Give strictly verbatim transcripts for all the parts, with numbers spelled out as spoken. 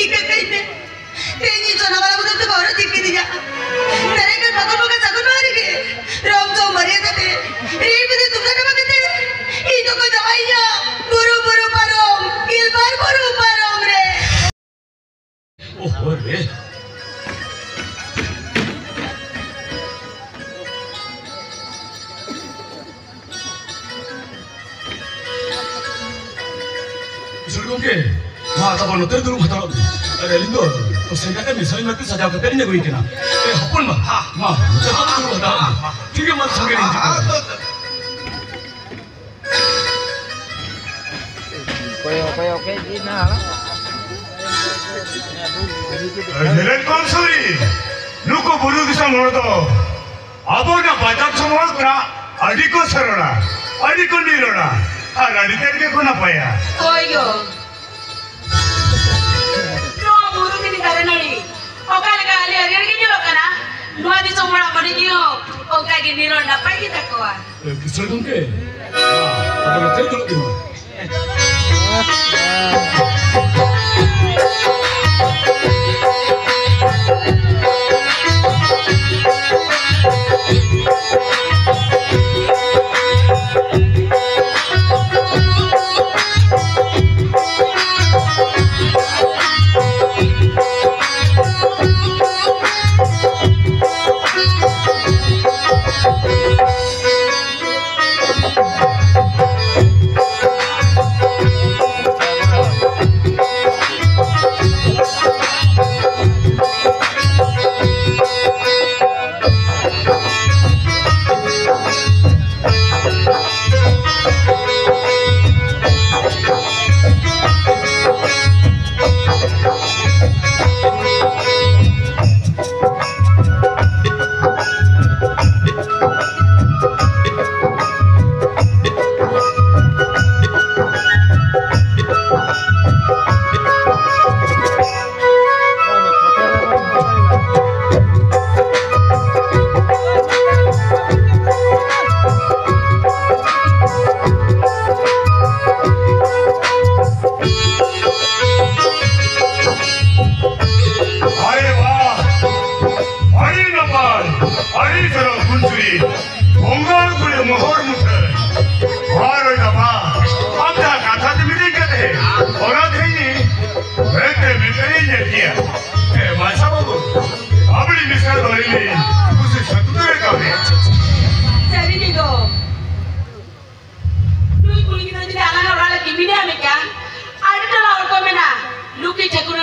ᱤᱠᱟᱹ ᱠᱟᱹᱧ ᱢᱮ᱾ ᱛᱮᱦᱮᱧ ᱤᱧ ᱥᱚᱱᱟ ᱵᱟᱞᱟ ᱵᱚᱫᱚᱞ ᱛᱮ ᱵᱟᱹᱦᱩ ᱮ ᱪᱮᱫ ᱠᱤᱫᱤᱧᱟ᱾ ᱫᱟᱨᱟᱭ ᱠᱟᱱ ᱯᱷᱟᱹᱜᱩᱱ ᱵᱚᱸᱜᱟ ᱥᱟᱹᱜᱩᱱ ᱢᱟᱦᱟ ᱨᱮᱜᱮ ᱨᱚᱝ ᱪᱚᱝ ᱵᱟᱹᱨᱭᱟᱹᱛ ᱟᱛᱮ ᱨᱤᱲ ᱵᱤᱫᱤ ᱛᱩᱢᱫᱟᱜ ᱴᱟᱢᱟᱠ ᱟᱛᱮ ᱤᱧ ᱫᱚᱠᱚ ᱡᱟᱶᱟᱭᱤᱧᱟ᱾ ᱵᱩᱨᱩ, ᱵᱩᱨᱩ ᱯᱟᱨᱚᱢ, ᱜᱮᱞᱵᱟᱨ ᱵᱩᱨᱩ ᱯᱟᱨᱚᱢ ᱨᱮ᱾ ᱳᱦᱳ ᱨᱮ᱾ ᱠᱤᱥᱳᱨ ᱜᱚᱢᱠᱮ, ᱢᱟ ᱛᱟᱵᱚ ᱱᱚᱛᱮ ᱨᱮ ᱫᱩᱲᱩᱵ ᱦᱟᱛᱟᱲᱚᱜ ᱢᱮ᱾ ᱟᱨ ᱟᱹᱞᱤᱧ ᱫᱚ ᱛᱚ ᱥᱮᱸᱜᱟ ᱛᱮ ᱢᱤᱥᱟᱞ ᱢᱟᱛᱮ ᱥᱟᱡᱟᱣ ᱠᱟᱛᱮ ᱞᱤᱧ ᱟᱹᱜᱩᱭ ᱠᱟᱱᱟ᱾ ᱮ ᱦᱚᱯᱚᱱ ᱵᱟ, ᱢᱟ ᱱᱚᱛᱮ ᱨᱮ ᱫᱩᱲᱩᱵ ᱦᱟᱛᱟᱲᱚᱜ ᱢᱮ᱾ ᱴᱷᱤᱠ ᱜᱮᱭᱟ, ᱢᱟ ᱥᱚᱸᱜᱮ ᱞᱤᱧ ᱦᱤᱡᱩᱜ ᱠᱟᱱᱟ᱾ ᱚᱠᱚᱭ, ᱚᱠᱚᱭ, ᱚᱠᱚᱭ ᱡᱤ ᱱᱟ? ᱧᱮᱞᱮᱫ ᱠᱚᱣᱟᱢ ᱥᱩᱨᱤ, ᱱᱩᱠᱩ ᱵᱩᱨᱩ ᱫᱤᱥᱚᱢ ᱦᱚᱲ ᱫᱚ ᱟᱵᱚ ᱚᱱᱟ ᱵᱟᱡᱟᱨ ᱥᱚᱢᱟᱡᱽ ᱠᱷᱚᱱᱟᱜ ᱟᱹᱰᱤ ᱠᱚ ᱥᱚᱨᱚᱲᱟ, ᱟᱹᱰᱤ ᱠᱚ ᱱᱤᱨᱚᱲᱟ, ᱟᱨ ᱟᱹᱰᱤ ᱛᱮᱫ ᱜᱮᱠᱚ ᱱᱟᱯᱟᱭᱟ᱾ ᱦᱳᱭ ᱜᱚ᱾ ᱱᱚᱣᱟ ᱵᱩᱨᱩ ᱫᱷᱤᱨᱤ ᱫᱟᱨᱮ ᱱᱟᱹᱲᱤ ᱚᱠᱟ ᱞᱮᱠᱟ ᱦᱟᱹᱨᱭᱟᱹᱲ ᱜᱮ ᱧᱮᱞᱚᱜ ᱠᱟᱱᱟ, ᱱᱚᱣᱟ ᱫᱤᱥᱚᱢ ᱦᱚᱲᱟᱜ ᱢᱚᱱᱮ ᱡᱤᱣᱤ ᱦᱚᱸ ᱚᱱᱠᱟ ᱜᱮ ᱱᱤᱨᱚᱲ ᱱᱟᱯᱟᱭ ᱜᱮ ᱛᱟᱠᱚᱣᱟ᱾ ᱮ, ᱠᱤᱥᱳᱨ ᱜᱚᱢᱠᱮ, ᱟᱵᱚ ᱱᱚᱛᱮ ᱨᱮ ᱫᱩᱲᱩᱵ ᱵᱤᱱ ᱢᱟ᱾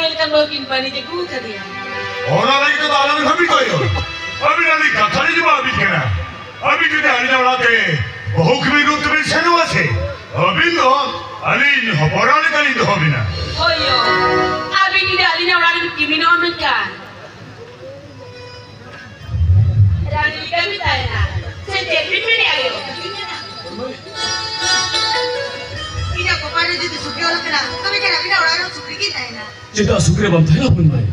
ᱪᱮᱫ ᱞᱮᱠᱟᱱ ᱵᱟᱹᱦᱩ ᱠᱤᱱ ᱵᱟᱹᱱᱤᱡ ᱟᱹᱜᱩ ᱟᱠᱟᱫᱮᱭᱟ? ᱚᱱᱟ ᱞᱟᱹᱜᱤᱫ ᱛᱮᱫᱚ ᱟᱞᱚᱵᱤᱱ ᱵᱷᱟᱹᱵᱤᱛᱚᱜᱼᱟ᱾ ᱟᱹᱵᱤᱱ ᱟᱹᱞᱤᱧ ᱠᱟᱛᱷᱟ ᱞᱤᱧ ᱮᱢᱟᱵᱤᱱ ᱠᱟᱱᱟ᱾ ᱟᱹᱵᱤᱱ ᱡᱩᱫᱤ ᱟᱹᱞᱤᱧᱟᱜ ᱚᱲᱟᱜ ᱛᱮ ᱵᱟᱹᱦᱩ ᱠᱤᱢᱤᱱ ᱨᱩᱯ ᱛᱮᱵᱤᱱ ᱥᱮᱱᱚᱜᱼᱟ ᱥᱮ, ᱟᱹᱵᱤᱱ ᱫᱚ ᱟᱹᱞᱤᱧ ᱦᱚᱯᱚᱱ ᱮᱨᱟ ᱞᱮᱠᱟᱞᱤᱧ ᱫᱚᱦᱚ ᱵᱤᱱᱟ᱾ ᱦᱳᱭ ᱭᱳ, ᱟᱹᱵᱤᱱ ᱡᱩᱫᱤ ᱟᱹᱞᱤᱧᱟᱜ ᱚᱲᱟᱜ ᱨᱮᱵᱤᱱ ᱠᱤᱢᱤᱱᱚᱜᱼᱟ ᱢᱮᱱᱠᱷᱟᱱ ᱨᱟᱱᱤ ᱞᱮᱠᱟ ᱵᱤᱱ ᱛᱟᱦᱮᱱᱟ᱾ ᱥᱮ ᱪᱮᱫ ᱵᱤᱱ ᱢᱮᱱᱮᱫᱼᱟ ᱭᱳ? ᱤᱧᱟᱹᱜ ᱠᱚᱯᱟᱞ ᱨᱮ ᱡᱩᱫᱤ ᱥᱩᱠᱨᱤ ᱚᱞ ᱟᱠᱟᱱᱟ, ᱛᱚᱵᱮ ᱠᱷᱟᱱ ᱟᱹᱵᱤᱱᱟᱜ ᱚᱲᱟᱜ ᱨᱮᱦᱚᱸ ᱥᱩᱠᱨᱤ ᱜᱮ ᱛᱟᱦᱮᱱᱟ᱾ ᱪᱮᱫᱟᱜ ᱥᱩᱠᱨᱤ ᱵᱟᱢ ᱛᱟᱦᱮᱱᱟ ᱦᱚᱯᱚᱱ ᱢᱟᱹᱭ?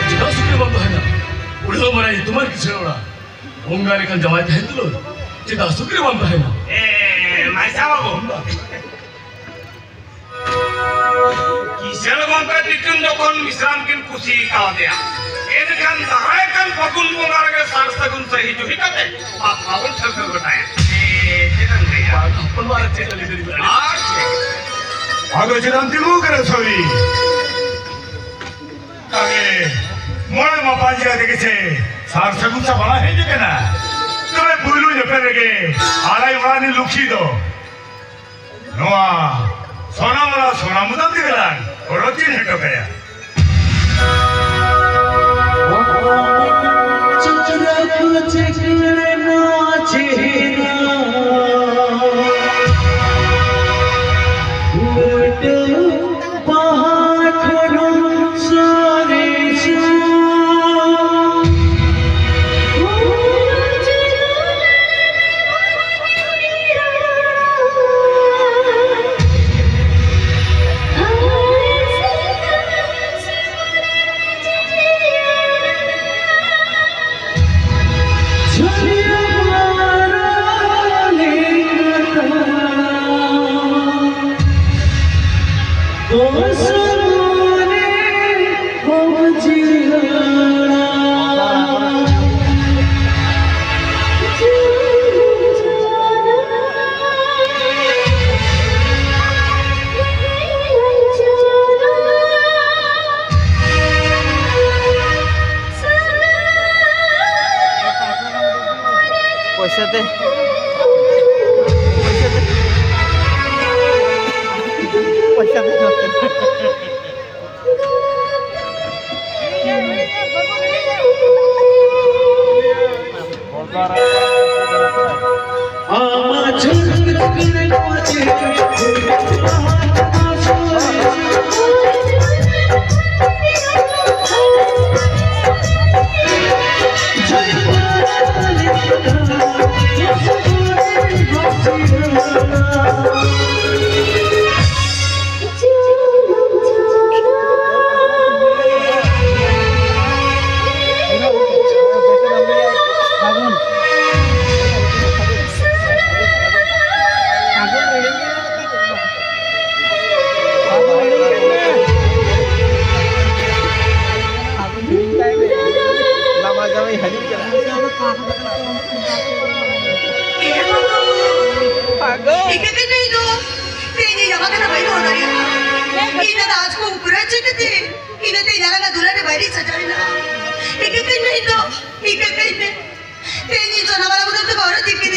ᱪᱮᱫᱟᱜ ᱥᱩᱠᱨᱤ ᱵᱟᱢ ᱛᱟᱦᱮᱱᱟ? ᱩᱲᱟᱹᱣ ᱢᱟᱨᱟᱝ ᱧᱩᱛᱩᱢᱟᱱ ᱠᱤᱥᱟᱹᱬ ᱚᱲᱟᱜ ᱵᱚᱸᱜᱟ ᱞᱮᱠᱟᱱ ᱡᱟᱶᱟᱭ ᱛᱟᱦᱮᱱ ᱛᱩᱞᱩᱡ ᱪᱮᱫᱟᱜ ᱥᱩᱠᱨᱤ ᱵᱟᱢ ᱛᱟᱦᱮᱱᱟ? ᱮ, ᱢᱟᱭᱥᱟ ᱵᱟᱹᱵᱩ᱾ ᱠᱤᱥᱟᱹᱬ ᱜᱚᱢᱠᱮ ᱛᱤᱠᱤᱱ ᱡᱚᱠᱷᱚᱱ ᱢᱤᱥᱨᱟᱢ ᱠᱤᱱ ᱠᱩᱥᱤ ᱠᱟᱣᱫᱮᱭᱟ, ᱮᱱᱠᱷᱟᱱ ᱫᱟᱨᱟᱭ ᱠᱟᱱ ᱯᱷᱟᱹᱜᱩᱱ ᱵᱚᱸᱜᱟ ᱨᱮᱜᱮ ᱥᱟᱨ ᱥᱟᱹᱜᱩᱱ ᱥᱟᱹᱦᱤ ᱡᱩᱦᱤ ᱠᱟᱛᱮ ᱵᱟᱯᱞᱟ ᱵᱚᱱ ᱴᱷᱟᱹᱣᱠᱟᱹ ᱜᱚᱴᱟᱭᱟ᱾ ᱮ, ᱪᱮᱫ ᱮᱢ ᱞᱟᱹᱭᱟ? ᱦᱚᱯᱚᱱ ᱵᱟ ᱪᱮᱫ ᱞᱟᱹᱭ ᱫᱟᱲᱮᱭᱟᱜᱼᱟ? ᱟᱨ ᱪᱮᱫ? ᱟᱫᱚ ᱪᱮᱫᱟᱜ ᱮᱢ ᱛᱤᱸᱜᱩ ᱠᱟᱱᱟ ᱥᱟᱹᱣᱨᱤ? ᱛᱟᱦᱞᱮ ᱢᱚᱬᱮ ᱢᱟᱯᱟᱧ ᱡᱟᱭᱜᱟ ᱛᱮᱜᱮ ᱥᱮ ᱥᱟᱨ ᱥᱟᱹᱜᱩᱱ ᱥᱟᱯᱲᱟᱣ ᱦᱮᱡ ᱟᱠᱟᱱᱟ᱾ ᱛᱚᱵᱮ ᱯᱩᱭᱞᱩ ᱧᱮᱯᱮᱞ ᱨᱮᱜᱮ ᱟᱲᱟᱭ ᱚᱲᱟᱜ ᱨᱤᱱ ᱞᱩᱠᱷᱤ ᱫᱚ ᱱᱚᱣᱟ ᱥᱚᱱᱟᱢᱚᱞᱟ ᱥᱚᱱᱟ ᱢᱩᱫᱟᱹᱢ ᱛᱮᱜᱮ ᱞᱟᱝ ᱦᱚᱨᱚᱜ ᱪᱤᱱ ᱦᱚᱴᱚ ᱠᱟᱭᱟ᱾ ᱯᱚᱭᱥᱟ ᱛᱮ, ᱯᱚᱭᱥᱟ ᱛᱮ, ᱯᱚᱭᱥᱟ ᱛᱮ᱾ ᱟᱵᱚ ᱦᱤᱲᱤᱧ ᱜᱮ ᱵᱟᱝ ᱠᱟᱱᱟ᱾ ᱟᱵᱚ ᱦᱤᱲᱤᱧ ᱠᱟᱱᱟ᱾ ᱟᱵᱚ ᱦᱤᱲᱤᱧ ᱠᱟᱭ ᱢᱮ᱾ ᱞᱟᱢᱟ ᱡᱟᱶᱟᱭ ᱦᱤᱡᱩᱜ ᱠᱟᱱᱟ᱾ ᱯᱟᱜᱚᱞ᱾ ᱤᱠᱟᱹ ᱠᱟᱹᱧ ᱢᱮ ᱤᱧ ᱫᱚ᱾ ᱛᱮᱦᱮᱧ ᱤᱧ ᱟᱢᱟᱜ ᱠᱟᱛᱷᱟ ᱵᱟᱹᱧ ᱫᱚᱦᱚ ᱫᱟᱲᱮᱭᱟᱜᱼᱟ᱾ ᱤᱧ ᱫᱟᱫᱟ ᱟᱡ ᱠᱚ ᱩᱯᱨᱟᱹ ᱪᱤᱠᱟᱹᱛᱮ? ᱤᱧ ᱫᱚ ᱛᱮᱦᱮᱧ ᱟᱞᱟᱝ ᱫᱩᱞᱟᱹᱲ ᱨᱮ ᱵᱟᱭᱨᱤᱧ ᱥᱟᱡᱟᱣ ᱮᱱᱟ᱾ ᱤᱠᱟᱹ ᱠᱟᱹᱧ ᱢᱮ ᱤᱧ ᱫᱚ᱾ ᱤᱠᱟᱹ ᱠᱟᱹᱧ ᱢᱮ᱾ ᱛᱮᱦᱮᱧ ᱤᱧ ᱥᱚᱱᱟ ᱵᱟᱞᱟ ᱵᱚᱫᱚᱞ ᱛᱮ ᱵᱟᱹᱨᱩ ᱛᱤᱠᱤᱱ